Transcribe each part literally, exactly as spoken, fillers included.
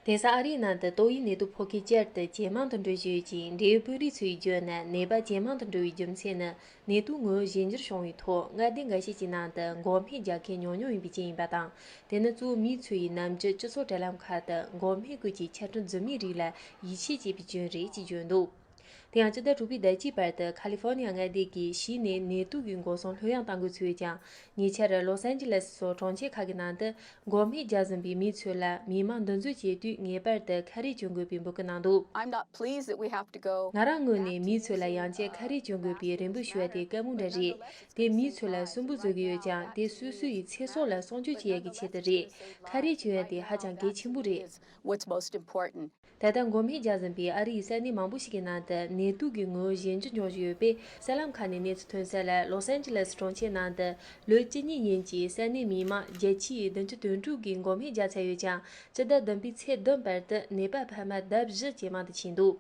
དེང་སང་ཨ་རིའི་ནང་དུ་ཏོག་དབྱིབས་ནད་དུག་ཕོག་མཁན་བསྐྱར་དུ་ཇེ་མང་དུ་འགྲོ་བཞིན་ཡོད་ཅིང་། འབྲེལ་ཡོད་དཔོན་རིགས་ཚོས་བརྗོད་ན། ནད་པ་ཇེ་མང་དུ་འགྲོ་བའི་རྒྱུ་མཚན་ནི་ནད་དུག་ངོས་བཟོ་ཞན་འགྱུར་བྱུང་བའི་ཐོག་མངའ་སྡེ་འགའ་ཤས་ཀྱི་ནང་དུ་འགོག་སྨན་རྒྱག་མཁན་ཉུང་ཉུང་ཡིན་པའི་རྐྱེན་ཡིན་པ་དང་། དེ་ནི་གཙོ་བོ་མིའི་ཚོས་ནམ་རྒྱུན་སྤྱི་ཚོགས་དྲ་ལམ་ཁག་ཏུ་འགོག་སྨན་ཀུན་གྱི་ཆ་འཕྲིན་རྫུན་མའི་རིགས་ལ་ཡིད་ཆེས་བྱེད་པའི་རྐྱེན་རེད་ཅེས་བརྗོད་འདུག་དེ་ཡང་སྤྱི་ཟླ་དྲུག་པའི་ཟླ་གཅིག་བར་དུ་ཁ་ལི་ཧྥོ་ནི་ཡ་མངའ་སྡེ་གིས་གཞི་ནས་ནད་དུག་གི་འགོག་སྲུང་ལྷོད་ཡངས་གཏང་དགོས་ཚུལ་ཡོད་ཀྱང་། ཉེ་ཆར་ལོས་ཨན་ཇི་ལེས་སོགས་གྲོང་ཁྱེར་ཁག་གི་ནང་དུ་འགོག་སྨན་རྒྱག་བཟུང་པའི་མིའི་ཚོས་ལ་མི་མང་འདུ་འཛོམས་བྱེད་དུས་ངེས་པར་དུ་ཁ་རས་གྱོན་དགོས་པའི་འབོད་སྐུལ་གནང་འདུག I'm not pleased that we have to go. ང་རང་ངོས་ནས་མིའི་ཚོས་ལ་ཡང་བསྐྱར་ཁ་རས་གྱོན་དགོས་པའི་རེ་འབོད་ཞུ་བ་དེ་དཀའ་མོ་འདྲ་རེད། དེས་མིའི་ཚོས་ལ་སུན་པོ་བཟོ་གི་ཡོད་ཀྱང་། དེ་སོ་སོ་ཡི་ཚེ་སྲོག་ལ་སྲུང་སྐྱོབ་བྱེད་ཡག་གི་ཆེད་དུ་རེད། ཁ་རས་གྱོན་ཡ་དེ་ཧ་ཅང་གལ་ཆེན་པོ་རེད། What's most important. ད་ལྟ་འགོག་སྨན་རྒྱག་བཟུང་པའི་ཨ་རིའི་ས་གནས་མང་པོ་ཞིག་གི་ནང་དུ་ནད་དུག་གི་ངོས་བཟོ་ཞན་འགྱུར་འབྱུང་བཞིན་ཡོད་པས། གསར་ལམ་ཁག་ནས་གནས་ཚུལ་ཐོན་གསལ། ལོས་ཨན་ཇི་ལེས་གྲོང་ཁྱེར་ནང་དུ་ལོ་བཅུ་གཉིས་ཡན་གྱི་ས་གནས་མི་མང་བརྒྱད་ཅུ་ཡི་བདུན་ཅུ་དོན་དྲུག་གིས་འགོག་སྨན་རྒྱག་ཚར་ཡོད་ཀྱང་། སྤྱི་ཟླ་བདུན་པའི་ཚེས་བདུན་བར་དུ་ནད་པ་འཕར་མ་ལྡབ་བཞི་ཇེ་མང་དུ་ཕྱིན་འདུག་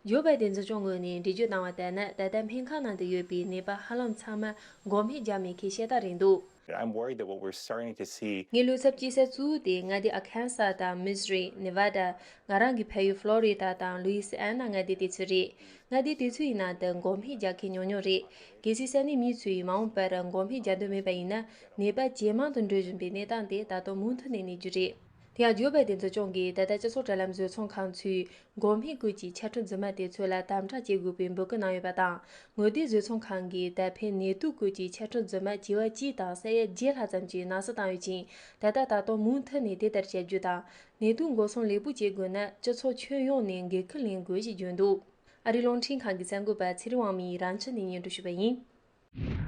ཇོ་བྷའི་ཏན་འཛིན་སྐྱོང་ངོས་ནས་འགྲེལ་བརྗོད་གནང་བ་ལྟར་ན། ད་ལྟ་སྨན་ཁང་ནང་དུ་ཡོད་པའི་ནད་པ་ཧ་ལམ་ཚང་མ་འགོག་སྨན་རྒྱག་མེད་མཁན་ཤ་སྟག་རེད་འདུག I'm worried that what we're starting to see. ངའི་བློ་འཚབ་སྐྱེ་ས་གཙོ་བོ་དེ་མངའ་སྡེ་ཨར་ཁན་སཱ་དང་མི་ཟུ་རི། ནེ་ཝ་ཌ། ང་རང་གི་ཕ་ཡུལ་ཕློ་རི་ཌ་དང་ལུའི་སི་ཨན་ན་མངའ་སྡེ་དེ་ཚོ་རེད། མངའ་སྡེ་དེ་ཚོ་ཡི་ནང་དུ་འགོག་སྨན་རྒྱག་མཁན་ཉུང་ཉུང་རེད། གལ་སྲིད་ས་གནས་མིའི་ཚོས་མ་འོངས་པར་འགོག་སྨན་རྒྱག་འདོད་མེད་པ་ཡིན་ན། ནད་པ་ཇེ་མང་དུ་འགྲོ་བཞིན་པའི་གནས་སྟངས་དེ་ད་དུང་མུ་མཐུད་ནས་གནས་རྒྱུ་རེད། དེ་ཡང་ཇོ་བྷའི་ཏན་འཛིན་སྐྱོང་གིས་ད་ལྟ་སྤྱི་ཚོགས་དྲ་ལམ་བཟོ་ཚོང་ཁང་ཚོས་འགོག་སྨན་ཀུན་གྱི་ཆ་འཕྲིན་རྫུན་མ་དེ་ཚོ་ལ་དམ་དྲག་བྱེད་དགོས་པའི་འབོད་སྐུལ་གནང་ཡོད་པ་དང་། ངོ་དེབ་བཟོ་ཚོང་ཁང་གིས་ད་ཕན་ནད་དུག་ཀུན་གྱི་ཆ་འཕྲིན་རྫུན་མ་བྱེ་བ་གཅིག་དང་ས་ཡ་བརྒྱད་ལྷག་ཙམ་གྱི་ནང་གསེས་བཏང་ཡོད་ཅིང་། ད་ལྟ་ད་དུང་མུ་མཐུད་ནས་དེ་ལྟར་བྱ་རྒྱུ་དང་། ནད་དུག་འགོག་སྲུང་ལེགས་པོ་བྱེད་དགོས་ན། སྤྱི་ཚོགས་ཁྱོན་ཡོངས་ནས་འགན་འཁུར་ལེན་དགོས་ཞེས་བརྗོད་འདུག་ཨ་རིའི་རླུང་འཕྲིན་ཁང་གི་གསར་འགོད་པ་ཚེ་རིང་དབང་མོས་རང་ཆུ་ནས་སྙན་སྒྲོན་ཞུས་པ་ཡིན།